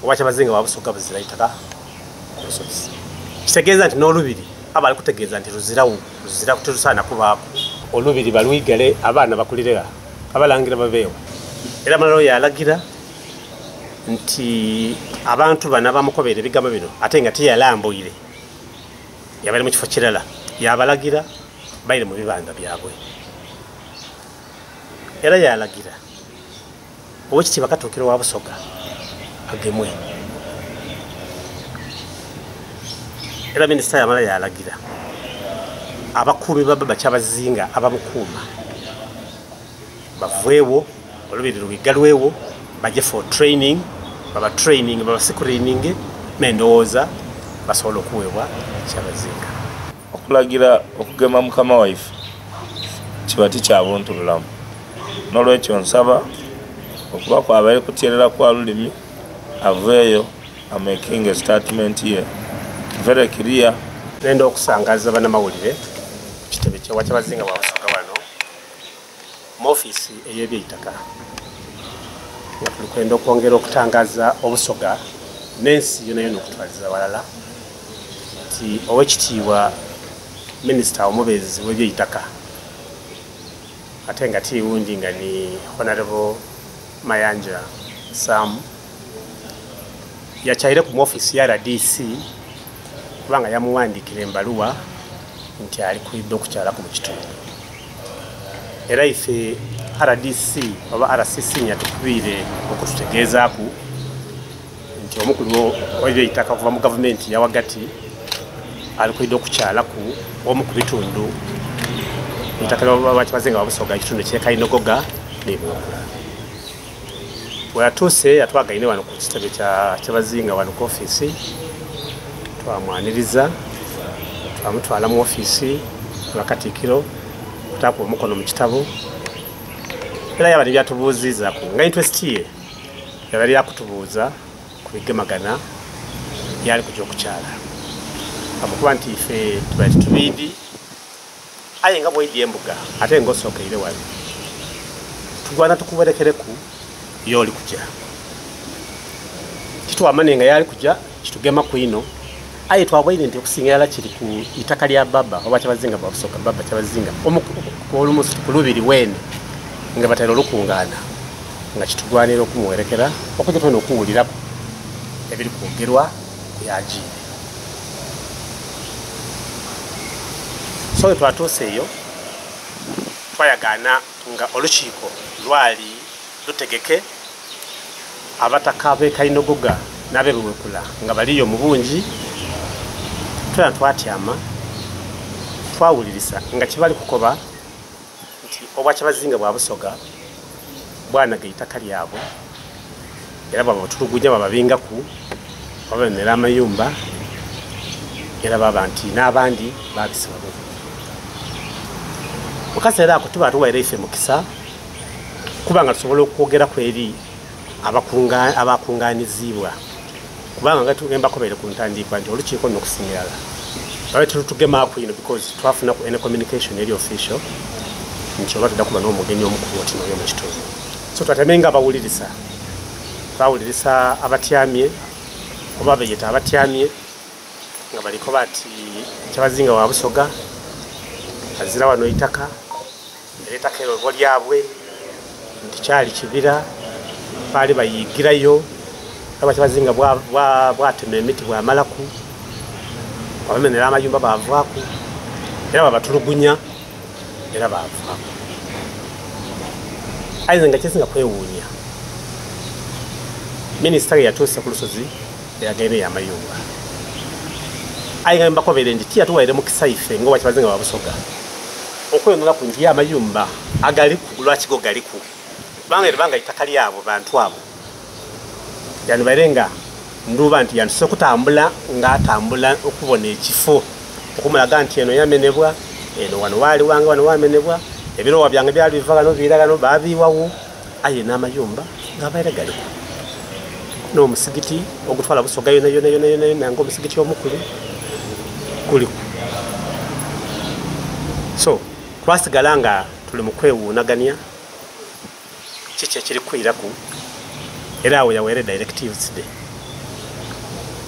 Obwakyabazinga bwa Busoga buzira itaka ku lusozi. Kitegeeza nti n'olubiri aba ali kutegeeza nti luzirawo, luzira tirusaana kubaaku. Olubiri balwigale abaana bakulire gha? Abalangira babeewo. Era Malalo yaalagira nti abantu bano abamukobeire ebigambo bino ate nga tiyalambuire, yabaire mu kifo kirala, yaabalagira baire mu bibandha byabwe. Era yaalagira Owekitiibwa Katuukiro wa Busoga agemwe. Era minisita yamala yaalagira abakuumi ba Baba Kyabazinga abamukuuma baveewo, olubiri lwigalwewo baje for training, baba training baba screeninge me ndowooza basobola okuweebwa Kyabazinga. Okulagira okugema mukama waife kiba ti kya buntu bulamu. N'olwekyo nsaba okuba kwabaire kutyerera kwa lulimi aveeyo amekinge sitatimenti ye very clear. Nenda okusangaza banamawulire ku kitebe kya Wakyabazinga wa Busoga wano mu ofiisi ey'ebyeitaka nga tuli kwenda okwongera okutangaza Obusoga n'ensi yonayona okutwaliza ghalala nti Owekitiibwa Minisita omubeezi w'ebyeitaka ate nga ti wundi nga ni Honourable Mayanja Sam yakyaireku mu ofiisi ya rdc kuba nga yamuwandikira embaluwa nti ali kwidha okukyalaku mu kitundu. Era ife rdc oba RCC yatukubiire okututegeezaaku nti omukulu ow'ebyeitaka okuva mu gavumenti ya ghagati ali kwidha okukyalaku omu ku bitundu eitaka lya Kyabazinga wa Busoga ekitundu eky'e Kainogoga ni Buwekula. Bweyatuuse yatwagaine wano ku kitebe kya Kyabazinga wano ku ofiisi twamwaniriza twamutwala mu ofiisi nga Katikkiro okutaaku omukono mu kitabo era yaba ni byatubuuziizaku nga interest ye yaba ya kutubuuza ku bigemagana byali kuja okukyala. Habwokuba nti ife tubaire titubiidhi aye nga bw'oidhi embuga ate nga osookeire wano, tugwana tukuwerekereku y'oli kuja. Titwamane nga y'ali kuja kitugemaku inho aye twaboine nti okusinga irala kiri ku itaka lya Baba oba Kyabazinga bwa Busoga, Baba Kyabazinga ku lubiri weene nga bataire olukungaana. Nga kitugwanira okumugherekera okuja twena okuwuliraku ebiri kwogerwa ku y'ajiire. So bwe twatuuse eyo, twayagaana nga olukiiko lwali lutegeke, abataka ab'e Kainogoga n'ab'e Buwekula nga baliyo mu bungi. Twena twatyama twawulirisa nga kye bali kukoba. nti Obwakyabazinga bwa Busoga bwanaga eitaka lyabwe era bwabatulugunya bababingaku, babamenhera amayumba era baaba nti n'abandi baabisibwa bubi. Mu kaseera ako tuba tuwaire ife mukisa kuba nga tusobola okwogeraku eri abakunganiziibwa kubanga nga bwe mbakobeire ku ntandiikwa nti olukiiko luno okusinga irala lwali tirutugemaaku inho because twafunaku any communication eri official nti oba twidha kuba n'omugenyi omukulu oti n'oyo mu kitundu. So twatyaime nga abawulirisa, twawulirisa abatyamye oba beyeta abatyamye nga bali koba nti Kyabazinga wa Busoga azira wano itaka. Era eitaka eryo oba lyabwe nti kyali kibira, baali bayiigirayo era Bwakyabazinga bwatema emiti bwamalaku, bwabamenhera amayumba baavaaku era bwabatulugunya era baavaaku. Aye nze nga kyensinga kwewuunia, minisita gheyatuuse ku lusozi yayagaineyo amayumba. Aye nga bwembakobere nti tiyatuwaire mukisa ife nga Obwakyabazinga bwa Busoga okweyoneraku nti ye amayumba agaliku lwaki go galiku kubanga eriba nga itaka lyabo bantu abo yandibaire nga ndhuba nti yandisose okutambula nga atambula okubona ekifo okumulaga nti eno yamenebwa, eno wano waali wange wano wamenebwa, ebirowa byange byali biva ghano biira ghano baabiiwagho aye n'amayumba gabaire galiku n'omusigiti ogutwala Busoga yonayona yonayona nga omusigiti omukulu guliku. So twasigala nga tuli mu kwewuunagania kiki ekiri kwiraku era agho yaweera directives dhe.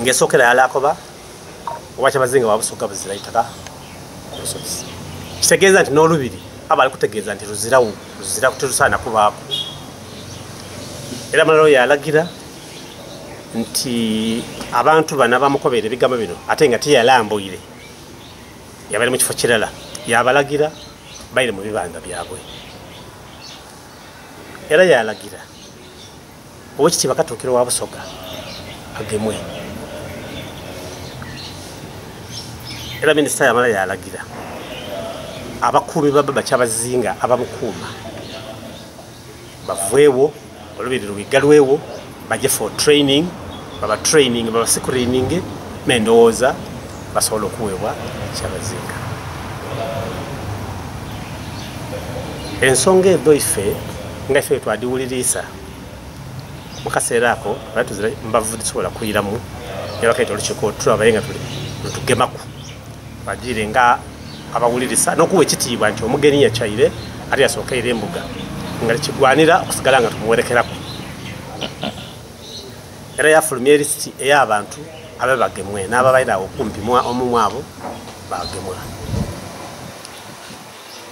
Ng'esookera yala akoba Obwakyabazinga bwa Busoga buzira itaka ku lusozi. Kitegeeza nti n'olubiri aba ali kutegeeza nti luzirawo, luzira tirusaana kubaaku. Era Malalo yaalagira nti abantu bano abamukobeire ebigambo bino ate nga tiyalambuire, yabaire mu kifo kirala, yaabalagira baire mu bibandha byabwe. Era yaalagira Owekitiibwa Katuukiro wa Busoga agemwe. Era minisita yamala yaalagira abakuumi ba Baba Kyabazinga abamukuuma baveewo, olubiri lwigalwewo baje for training, baba training baba screening n'endowooza basobole okuweebwa Kyabazinga. Ensonga edho ife nga ife bwetwadhiwuliriisa mu kaseera ako twali tuzira mbavu dhisobola kwiramu ni bakaita olukiiko tulabaye nga tuli lutugemaku. Twajiire nga abawulirisa n'okuwa ekitiibwa nti omugenyi yakyaire ate yasookeire embuga nga kigwanira okusigala nga tumuwerekeraku. Era yaafulumya elisiti ey'abantu ababagemwe n'ababaire agho okumpi omu mu abo baagemwa.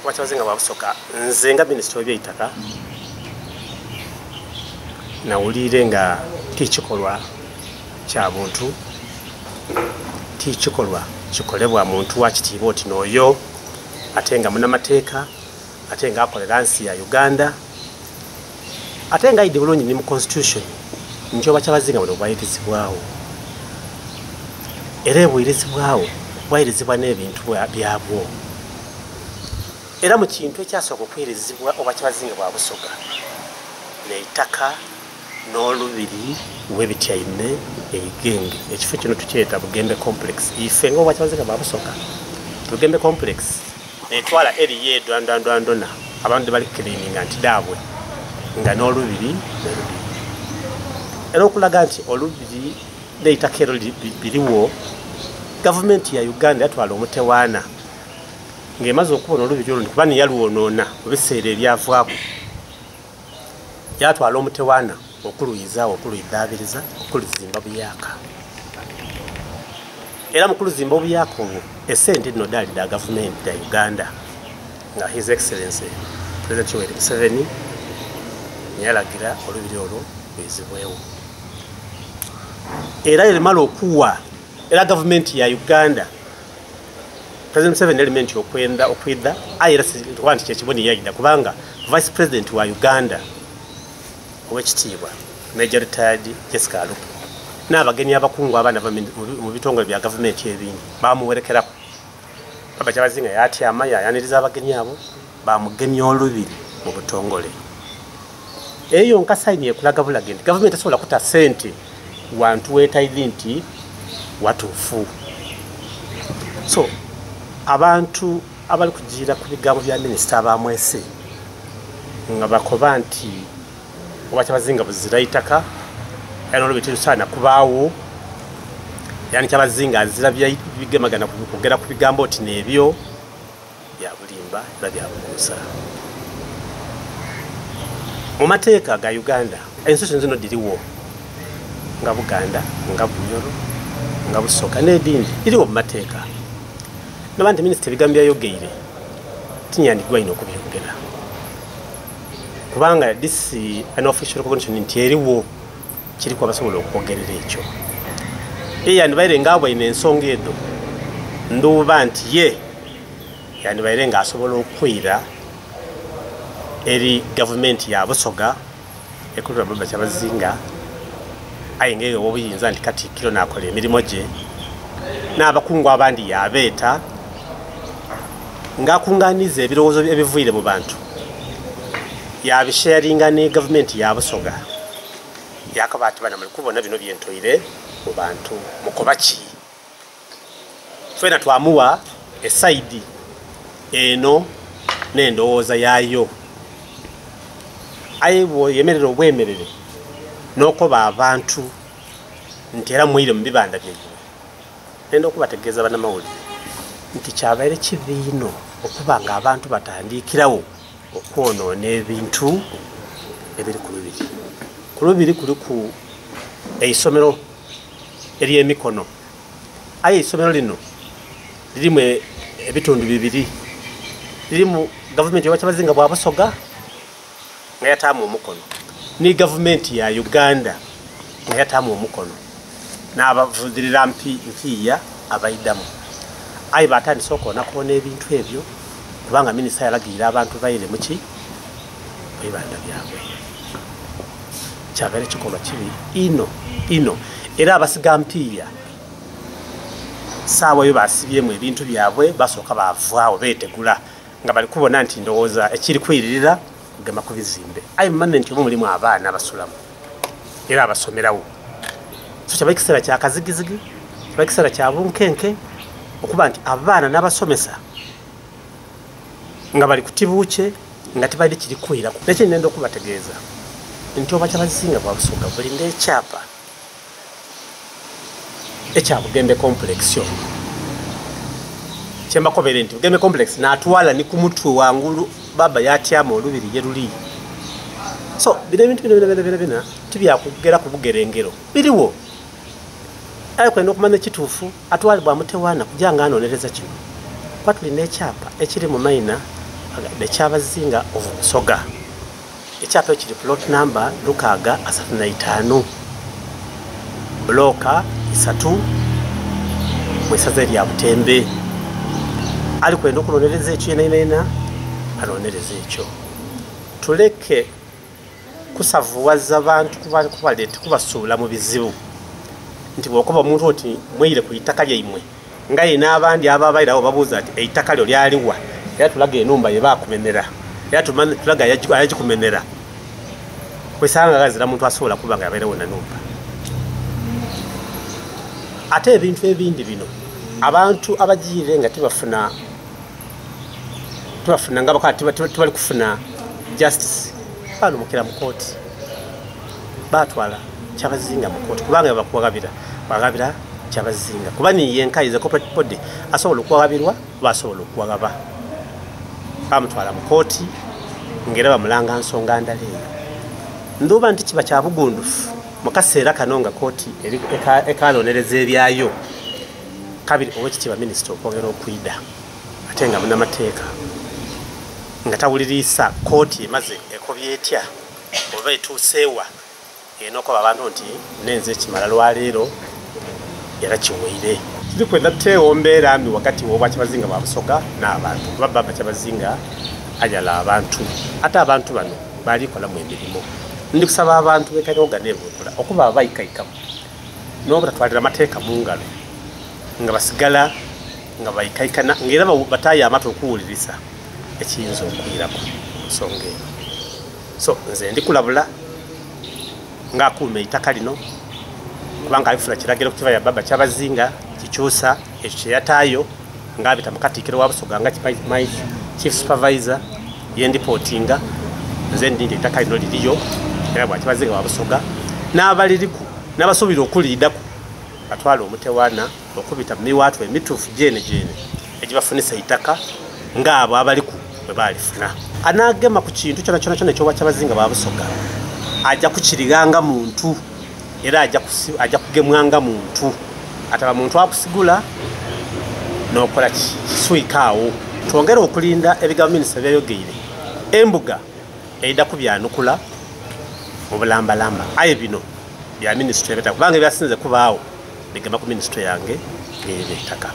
Obwakyabazinga bwa Busoga, nze nga minisita ow'ebyeitaka nawuliire nga ti kikolwa kya buntu, ti kikolwa kikolebwa muntu wa kitiibwa oti n'oyo ate nga munamateeka ate nga akolera nsi ya Uganda ate nga aidhi bulungi ni mu Constitution nti obwakyabazinga buno bwairizibwagho era ebwirizibwagho bwairizibwa n'ebintu byabwo. Era mu kintu ekyasooka okwirizibwa Obwakyabazinga bwa Busoga n'eitaka n'olubiri lw'ebityaime e Igenge. Ekifo kino tukyeta Bugembe Complex. Ife nga Obwakyabazinga bwa Busoga, Bugembe Complex netwala eriya edwandwandwandona abantu dhebali kuclaiminga nti dhaabwe nga n'olubiri mweruli. Era okulaga nti olubiri n'eitaka eryo biriwo, Gavumenti ya Uganda yatwala omutewaana ng'emaze okubona olubiri olwo kuba ni yalwonoona mu biseera ebyavaaku, yaatwala omutewaana okulwizaagho, okulwidhaabiriza, okuluzimba buyaaka. Era mu kuluzimba obuyaaka olwo, esente dhino dhaali dha gavumenti dha Uganda nga His Excellency President Yoweri Museveni yalagira olubiri olwo lwizibwegho. Era erimala okuwa era gavumenti ya Uganda President Museveni yali meant okwenda okwidha aye era kuba nti kyekiboni yaidha kubanga Vice President wa Uganda owekitiibwa Major Retired Jessica Alupo n'abagenyi abakungu abandi ava mu bitongole bya gavumenti ebindi bamuwerekeraku. Baba Kyabazinga yatyama yayaniriza abagenyi abo bamugemya olubiri mu butongole. Eyo yonka sayini ekulaga bulage nti gavumenti tesobola kuta sente wantu wetaidhi nti watuufu. So abantu abali kujiira ku bigambo bya minisita abamwese nga bakoba nti Obwakyabazinga buzira itaka era n'olubiri tirusaana kubaagho, era ni Kyabazinga azira bigemagana kwogera ku bigambo oti n'ebyo, bya bulimba era bya bukuusa. Mu mateeka ga Uganda, ensozi dhino dhirigho nga Buganda, nga Bunyoro, nga Busoga n'edhindi dhirigho mu mateeka. Noba nti minisita ebigambo byayogeire tinyandigwaine okubyogera kubanga this an official recognition nti erigho kiriku abasobola okwogerera ekyo. Ye yandibaire nga abwaine ensonga edho ndhuuba nti ye yandibaire nga asobola okwira eri gavumenti ya Busoga ekulirwa Baba Kyabazinga aye nga egheebwa obuyinza nti Katikkiro naakola emirimo gye n'abakungu abandi yaabeeta nga akunganiiza ebirowoozo ebiviire mu bantu yaabisheyaringa ni gavumenti ya Busoga yaakoba ati bana muli kubona bino bye ntoire mu bantu mukoba ki? Twena twamuwa esaidi eno n'endowooza yaayo. Aye bw'oyemerera obwemerere n'okoba abantu nti era mwire mu bibandha byaibwe, nenda okubategeeza banamawulire nti kyabaire kibi inho okuba nga abantu batandiikiragho okwonoona ebintu ebiri ku lubiri. Ku lubiri kuliku eisomero. ery'emikono. Aye eisomero lino lirimu ebitundu bibiri, lirimu gavumenti y'Obwakyabazinga bwa Busoga nga yataamu omukono ni gavumenti ya Uganda nga yataamu omukono n'abavudhirira mpiiya abaidamu. Aye batandise okwonakwona ebintu ebyo kubanga minisita yalagiire abantu baire muki mu ibanda lyabwe. Kyabaire kikolwa kibi inho inho era abasiga mpiiya saawa eyo basibyemu ebintu byabwe basooka bavaagho betegula nga bali kubona nti ndowooza ekiri kwiririra kugema ku bizimbe. Aye mumanye nti omwo mulimu abaana abasulamu era abasomerawo. So kyaba ekiseera kya kazigizigi, kyaba ekiseera kya bunkenke okuba nti abaana n'abasomesa nga bali kutibuukye nga tibaidhi kiri kwiraku. N'ekindi nenda okubategeeza nti Obwakyabazinga bwa Busoga buli n'ekyapa ekya Bugembe Complex omwo. Kyembakobere nti Bugembe Complex natwala ni ku mutwe wangulu baba yatyama olubiri ye luli. So bino ebintu bino bino bino bino tibyakugeraku bugerengero biriwo. Aye kwenda okumanya ekituufu atwalibwa mutewaana kuja nga anonereza kino kuba tuli n'ekyapa ekiri mu maina the Kyabazinga of Busoga. Ekyapa ekyo kiri plot number 635 bulooka 3 mu isaza erya Butembe. Ali kwenda okunonereza ekyo yenayena anonereza ekyo. Tuleke kusavuwaza bantu kubasuula mu bizibu nti bw'okoba omuntu oti mwire ku itaka lyaimwe nga ye n'abandi ababairawo babuuza nti eitaka lyo lyaliwa, era tulaga enhumba ye baakumenera, era tulaga ayagikumenera. Kwesanga nga ghazira muntu asobola kuba nga yabairewo na nhumba. Ate ebintu ebindi bino abantu abajiire nga tibafuna tibafuna nga bakola tibali kufuna justice balumukira mu kooti batwala Kyabazinga mu kooti kubanga bakuwaghabira baghabira Kyabazinga kuba ni yenka is a corporate body asobola okuwaghabirwa oba asobola okuwaghaba. Bamutwala mu kooti nga era bamulanga nsonga ndala eyo. Ndhuba nti kiba kya bugundufu mu kaseera kano nga kooti ekanonereza ebyayo kabiri owekitiibwa minisita okwongera okwidha ate nga munamateeka nga tawuliriisa kooti emaze ekobye etya oba etuuse wa enokoba abantu nti nenze ekimala lwaleero era kiweire. Tiri kwenda tuteegho mbeera mbi ghagati w'Obwakyabazinga bwa Busoga n'abantu kuba Bbaabba Kyabazinga ayala abantu ate abantu bano baali kolamu emirimo. Ndi kusaba abantu b'e Kairoga n'e Buweekula okuba abaikaikamu n'obutatwalira mateeka mu ngalo nga basigala nga baikaikana nga era bataayo amatu okuwulirisa ekiyinza okwiraku ku nsonga eno. So nze ndi kulabula nga akuuma eitaka lino kubanga alifuna kiragiro okukiva ya Baba Kyabazinga kikyusa ekyo kyeyataayo nga abita mu katikkiro wa Busoga nga my chief supervisor yendipootinga nze ndi nti eitaka lino liriyo era bwa Kyabazinga wa Busoga n'abaliriku n'abasuubira okuliidaku batwale omutewaana okubita mu miwaatwa emituufu gyene gyene egibafunisa eitaka ng'abo abaliku bwe baalifuna. Anaagema ku kintu kyonakyona eky'Obwakyabazinga bwa Busoga aja kukirighanga muntu era aja kugemwanga muntu. Ataba muntu akusigula n'okola kiswika agho. Twongere okulinda ebigambo minisita byayogeire. Embuga eidha kubyanukula mu bulambalamba aye bino bya minisitule y'eby'ettaka kubanga ebyasinze kubaagho bigema ku minisitule yange ey'eby'ettaka.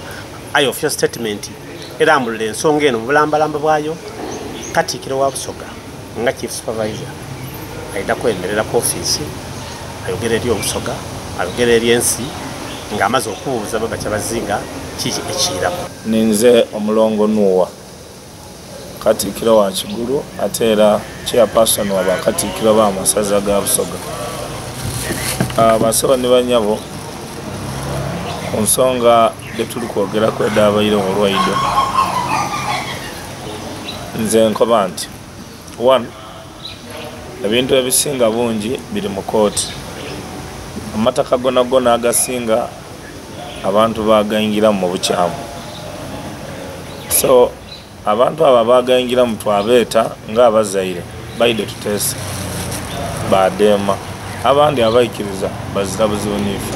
Aye official statement erambulula ensonga eno mu bulambalamba bwayo. Katikkiro wa Busoga nga Chief Supervisor aidha kwemerera ku ofiisi ayogere eri Obusoga, ayogere eri ensi nga amaze okubuuza Baba Kyabazinga kiki ekiiraku. Ninze Omulongo Nuuwa, Katikkiro wa Kigulu ate era Chairperson wa Bakatikkiro b'amasaza ga Busoga. Basebo ni banyabo, ku nsonga dhetuli kwogeraku edhabairegho olwaidho, nze nkoba nti one, ebintu ebisinga bungi biri mu kooti. Amataka gonagona agasinga abantu bagaingiramu mu bukyamu. So abantu abo abagaingiramu twabeeta nga abazaire baidhe tuteese, baadheema. Abandi abaikiriza bazira buzibu niife.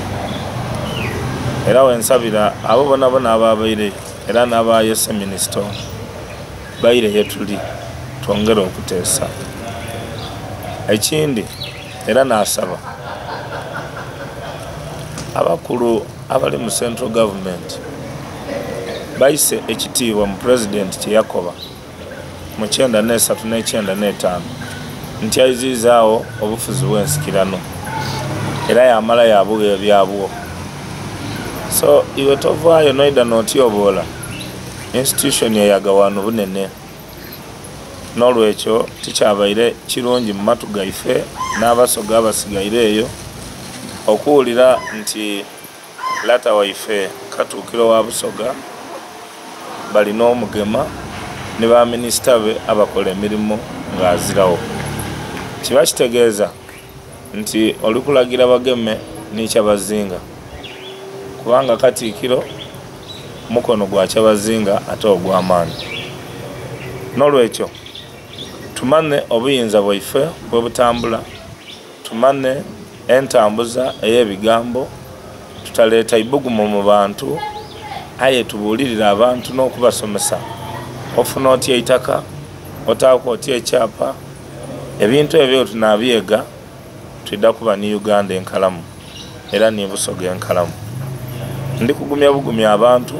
Era wensabira abo bonabona ababaireyo era n'abayese minisita ono baire ye tuli twongere okuteesa. Ekindi era nasaba abakulu abali mu Central Government baise ekitiibwa mu Pulezidenti kyeyakoba mu 93 ne 95 nti aiziizaawo obufuzi bw'ensikirano era yamala yabugha ebyabwo. So iwe tovaayo noida notyoboola institution eyagawano bunene. N'olwekyo tikyabaire kirungi mu matu gaife n'abasoga abasigaire eyo okuwulira nti lata waife Katuukiro wa Busoga balina omugema ni ba minisita be abakola emirimo ng'azirawo. Kiba kitegeeza nti oli kulagira bageme ni Kyabazinga kubanga Katiikiro mukono gwa Kyabazinga ate ogw'amaani. N'olwekyo tumane obuyinza bwaife bwe butambula, tumane entambuza ey'ebigambo, tutaleeta ibugumu mu bantu, aye tubuulirire abantu n'okubasomesa ofuna otya eitaka, otaaku otya ekyapa, ebintu ebyo tunabyega twidha kuba ni Uganda enkalamu era ni Busoga enkalamu. Ndi kugumya bugumya abantu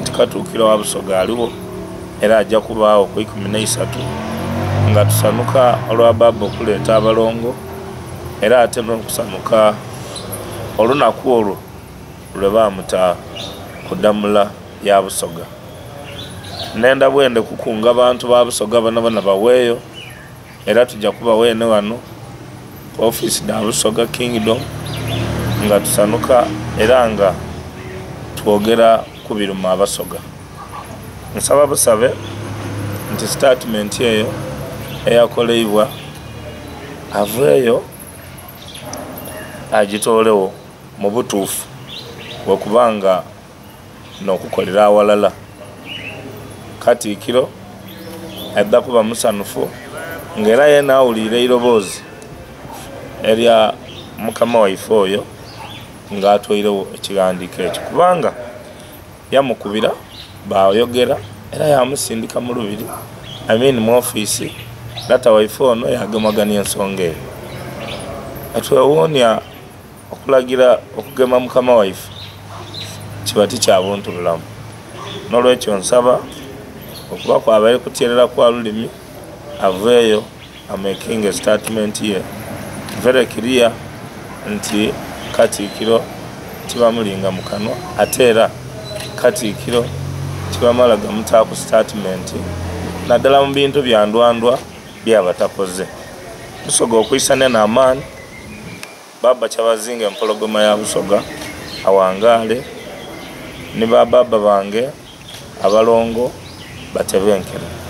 nti Katuukiro wa Busoga aliwo era ajja kubaagho ku 13 nga tusanuka olwa baba okuleeta abalongo era ate n'okusanuka olunaku olwo lwe bamuta ku Damula ya Busoga. Nenda bwende kukunga bantu ba Busoga bonabona baweeyo era tujja kuba weene wano ku ofiisi dha Busoga Kingdom nga tusanuka era nga twogera ku biruma Abasoga. Nsaba busabe nti sitatimenti eyo eyakoleibwa aveeyo agitoolewo mu butuufu bwekuba nga n'okukolera awalala. Katiikiro aidha kuba musanufu nga era yena awuliire eiroboozi erya mukama waife oyo nga atoirewo ekighandiiko ekyo kubanga yamukubira bayogera era yamusindika mu lubiri, I mean mu ofiisi, lata waife ono yagemagania ensonga eyo. Etwewuunia okulagira okugema mukama waife kiba ti kya buntu bulamu. N'olwekyo nsaba okuba kwabaire kutyerera kwa lulimi aveeyo amakinge sitatimenti ye very clear nti Katiikiro tibamulinga mu kanwa ate era Katiikiro tibamala gamutaaku sitatimenti naddala mu bintu bya ndwandwa byaba takoze. Busoga okwisania n'amaani, Baba Kyabazinga empologoma ya Busoga awangaale ni ba baba bange abalongo batebenkere.